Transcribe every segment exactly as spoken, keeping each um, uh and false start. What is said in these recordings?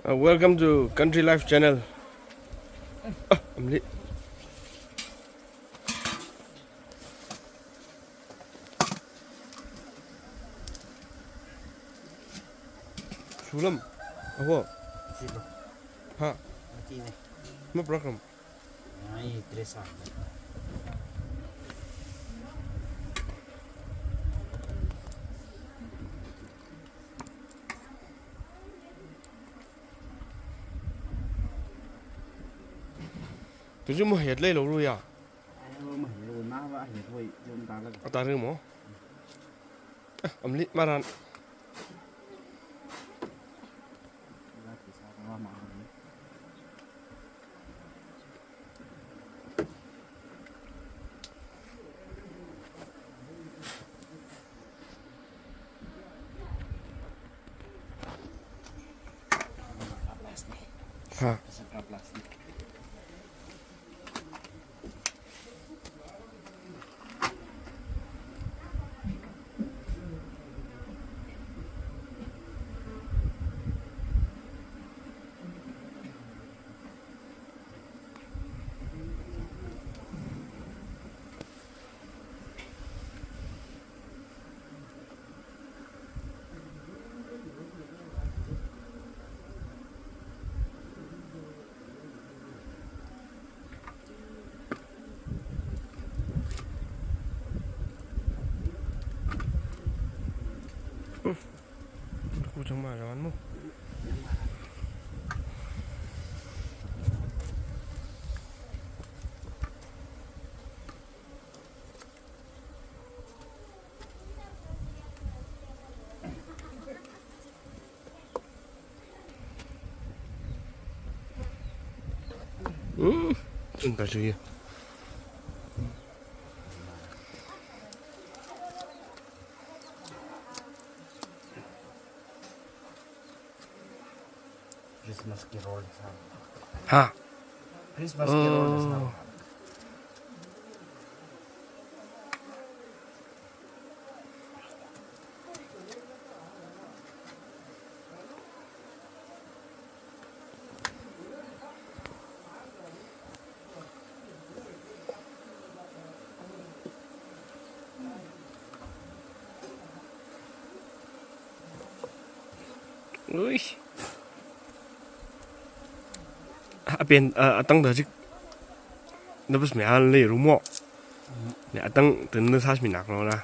Uh, welcome to Country Life Channel. Ah, amli. Sulam. Aho. Sulam. Ha. Mati ne. Ma program. Ai, dress up. Tuju mo het lei lo ru ya. Ai, mo het lo na ba het hoi jom ta la. Ata ri mo. Ah, amli maran. Ha. Kuchang ma jawan mo. Hmm, chun ta chui. Christmas Carol sa. Ha? Christmas Carol sa. Oh. Ui. Apen, ah, atang da jik. Nabus mi hal le rumo. Ne atang tun na sas mi nak lo na.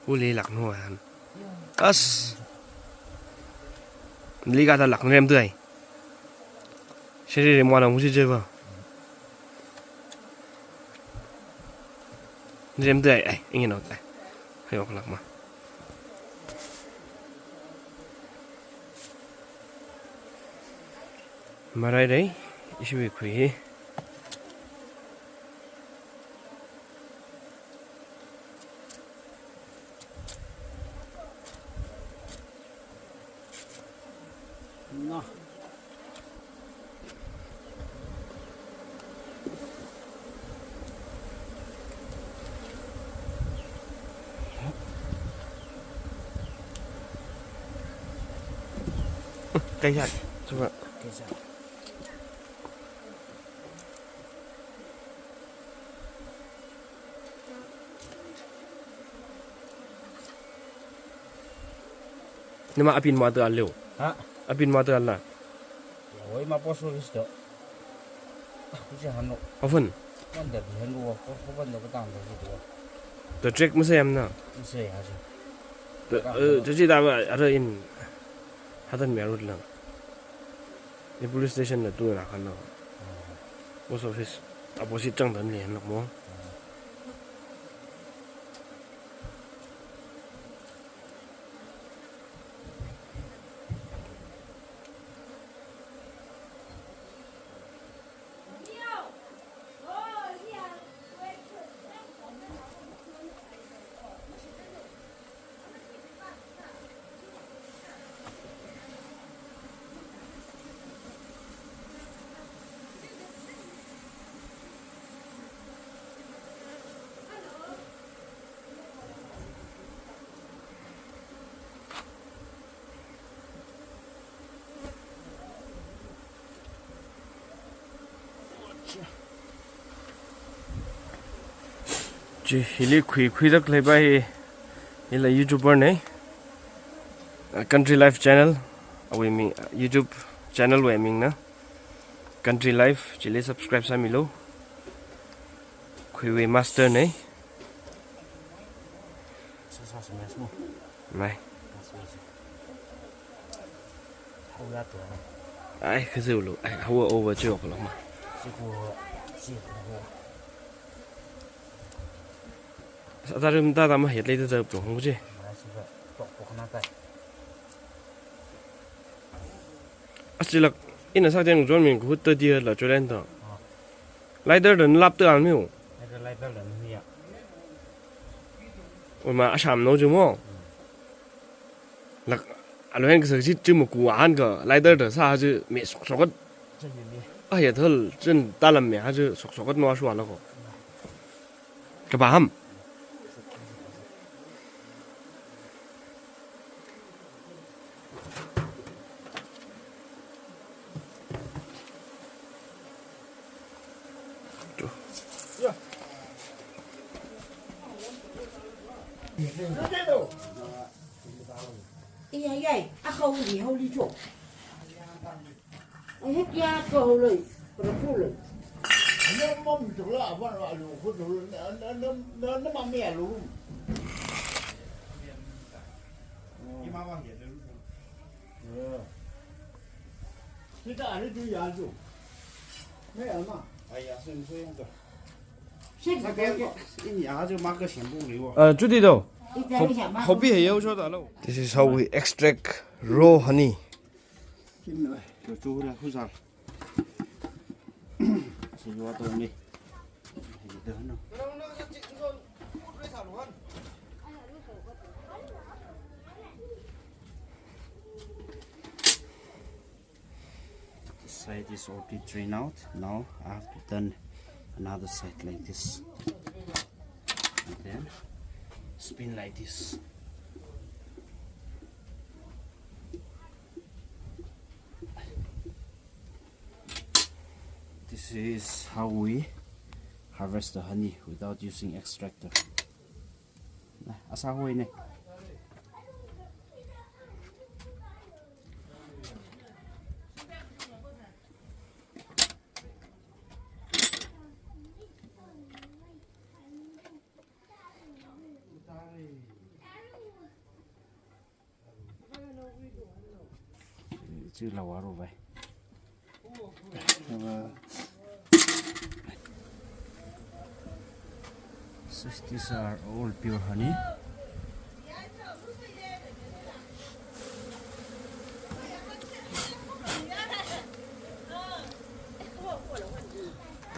Hu le lak no han. As. Li ka ta lak rem tu ai. Siri rem wa na musi je ba. Rem tu ai, ai, ingin ot ai. Hai ok lak ma. Marai dai, ishi wui khui hi. Na. Kaisa, coba. Kaisa. Nama apin mata aleo. Ha? Apin mata ala. Oi, ma post office to. Ah, kuchi hano. Often. Wan da bihan lo, ko, ko ban da batang da gitu. The track masa yam na. Masa ya, sir. The, eh, jadi da ba, ada in. Hatan merut lang. Ni police station la tu na kan lo. Post office opposite chang dan le nok mo. Chi hili khui khuidak leiva hi, hila YouTuber nei. Uh, Country Life Channel, awui ming, YouTube channel wui mingna. Country Life, chili subscribe sāmilu. Khuiwui master nei. Mai. Ai, khazilu. Ai, hawa over chi oklo ma. Sāda rim da da ma het lei da da pro hong chi. Achilak, ina sāteng zon ming kuhut ta dia la chulen ta. Lighter dan lap ta ang miu. Lighter dan ya. Oi ma asham no jumo. Lak, alo hen kasa chi chi muku ahan ka lighter da sā chi me sok sokat. Ah, ya thal chin talam me ha chi sok sokat no ashwa la ko. Ka ba ham. Iya, iya, a hau li, hau li cho. Ai, hek ya cho hau lei, para pu lei. Uh, chuti do. Hop-, hobby hai yau cho da lo. This is how we extract raw honey. This side is already drained out. Now I have to turn another side like this. And then spin like this. This is how we harvest the honey without using extractor. Nah, asā hoi ne. Chi la waru vai. So these are all pure honey.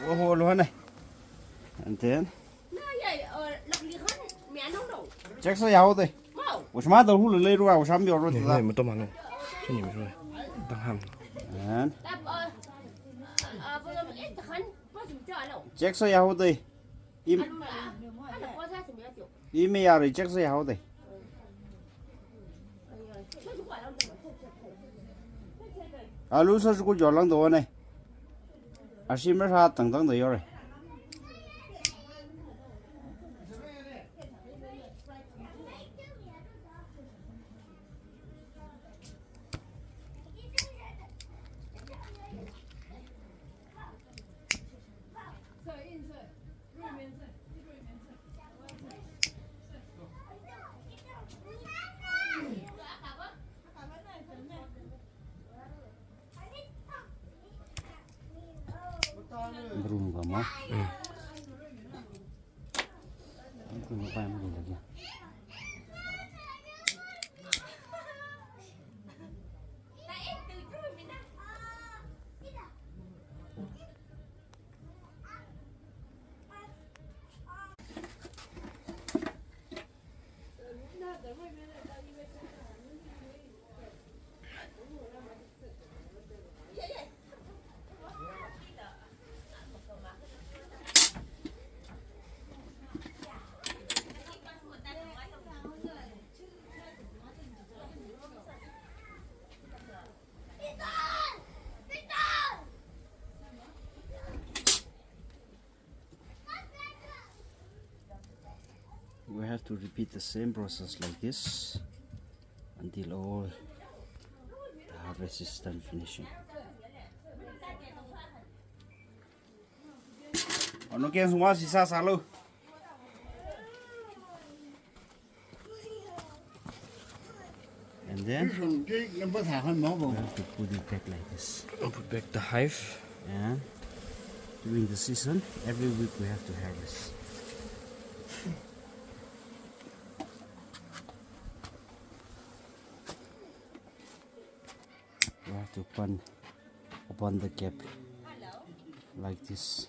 Oh, oh, lo honey. And then Check sā yao de. Ushma da hu le ru, usham yo ro da. Ni mo to ma no. Ni mi ro. Dang ham. And check sā yao de. Im, imi ya ri check sā yao de. Alu sā shuku jolang do ne. Ashi mera tang tang da yore. Brum gama. Hmm. Brum gama, brum gama. to repeat the same process like this until all the harvest is done finishing. Ono ken suma sisa salo. And then we have to put it back like this. And put back the hive. And during the season, every week we have to harvest. We have to open, open the gap like this.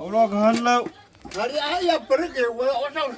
Holo kahan lo. Hari ayah pergi wa otau.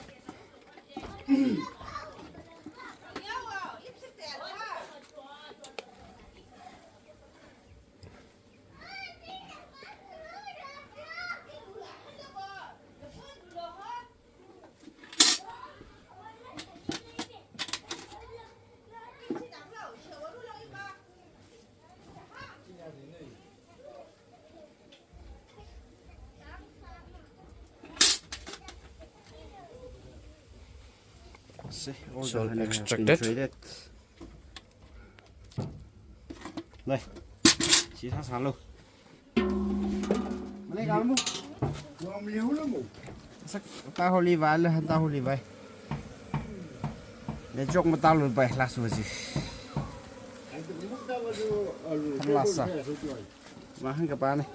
See, all the honey have been extracted. Lai. Sisa salo. Malai kalmu. Sak ta holi vai le, han ta holi vai. Le jok matalu vai, last vaji. Last. Mahang kapane.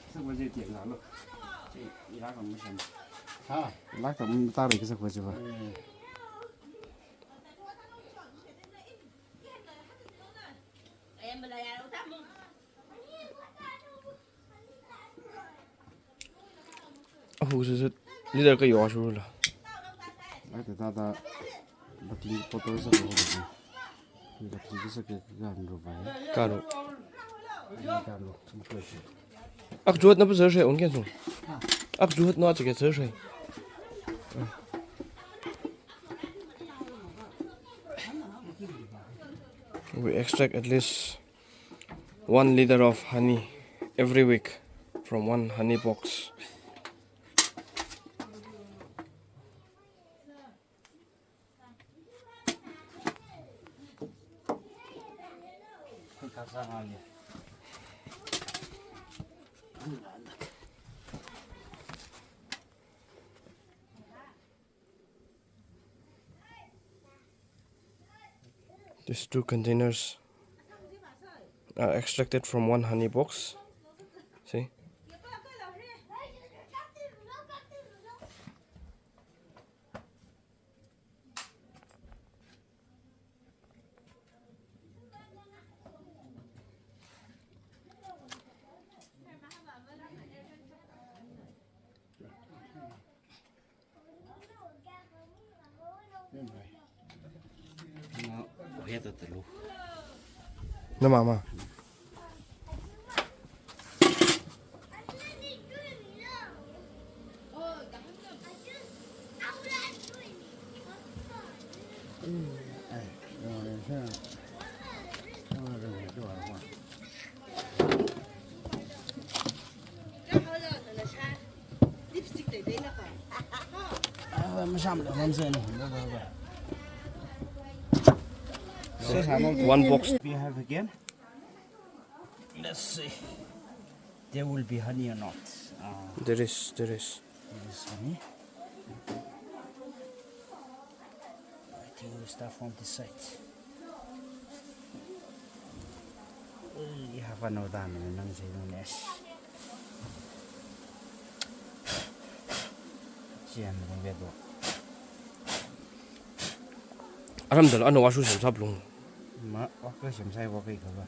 Sak vaji tiak salo. Ilak kamu san. Ha. Ilak kamu tarik sak vaji va. Ahu sisat leader kayo shurula. Ai, tata, baking powder saka. Baking saka karo vai. Karo. Karo. Ak juat na pa sir shai, on ken sung. Ak juat na chike sir shai. We extract at least one liter of honey every week from one honey box. These two containers are extracted from one honey box. See? Na mama. One box we have again. Let's see. There will be honey or not. Uh, there is, there is. There is honey. I think we start from this side. Ui, half an hour done, nang say no less. Sian, nang vedo. Aram dal ano washu sem sap lung. Ma, waka sem sai waka ikaba.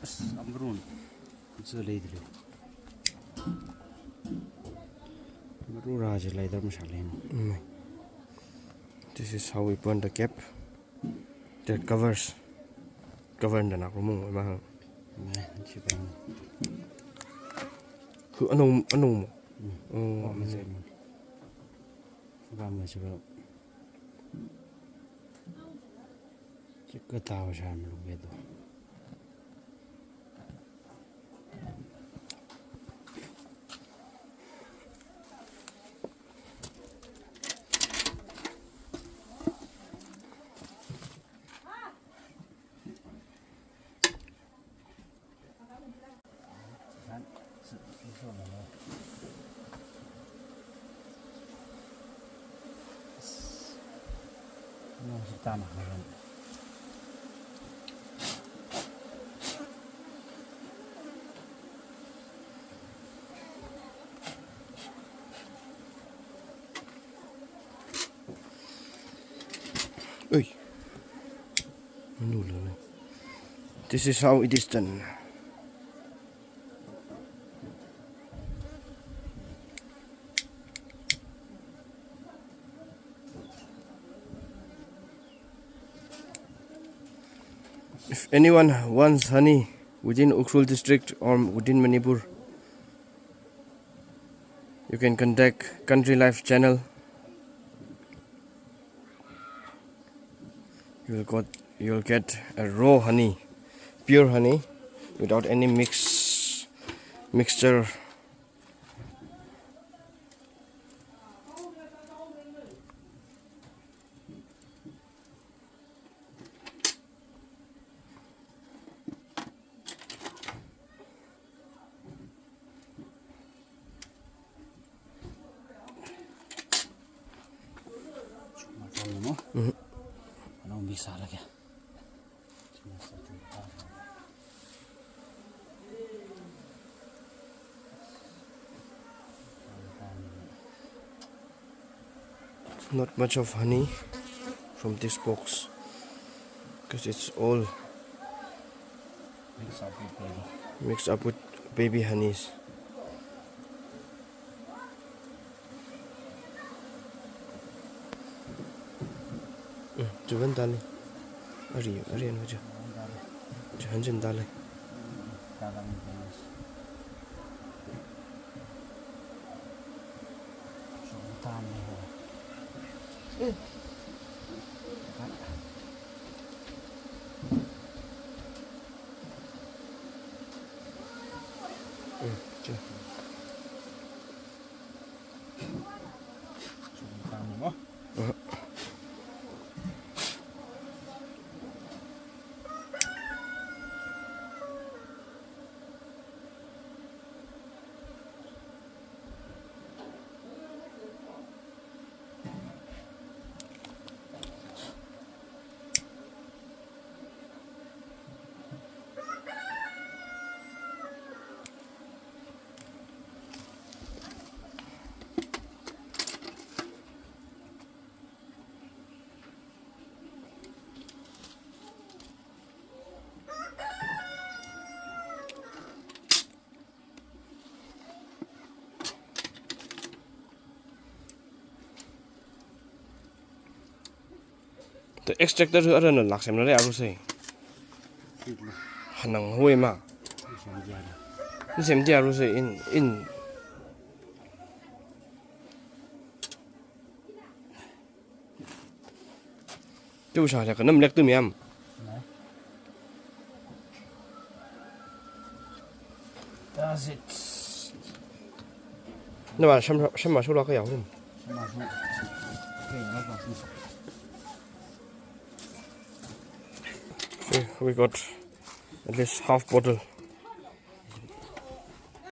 As, amrun. It's a lady. Rura je lai dam sha leno. Mm. This is how we burn the cap. The covers. Cover da nak rumung ma. Hu anung, anung mo. Mm. Oh, oh, ma se. Ba ma se ba. Chika tau sha ma lu be do. Ui. This is how it is done. If anyone wants honey within Ukhrul district or within Manipur, you can contact Country Life channel. You'll got, you'll get a raw honey, pure honey, without any mix, mixture. Mhm. Not much of honey from this box, 'cause it's all mixed up with baby, mixed up with baby honeys. Mm, chuvan dale. Ari, ari anu chu. Chuvan chin dale. Mm, chu. The extractor hu aran lak semna le aru sei. Hanang hui ma. Ni sem dia aru sei in, in. Tu sa le kanam lek tu miam. That's it. Na ba sham, sham ma shula ka yau hum. Sham ma shula. Okay, no problem. Okay, we got at least half bottle.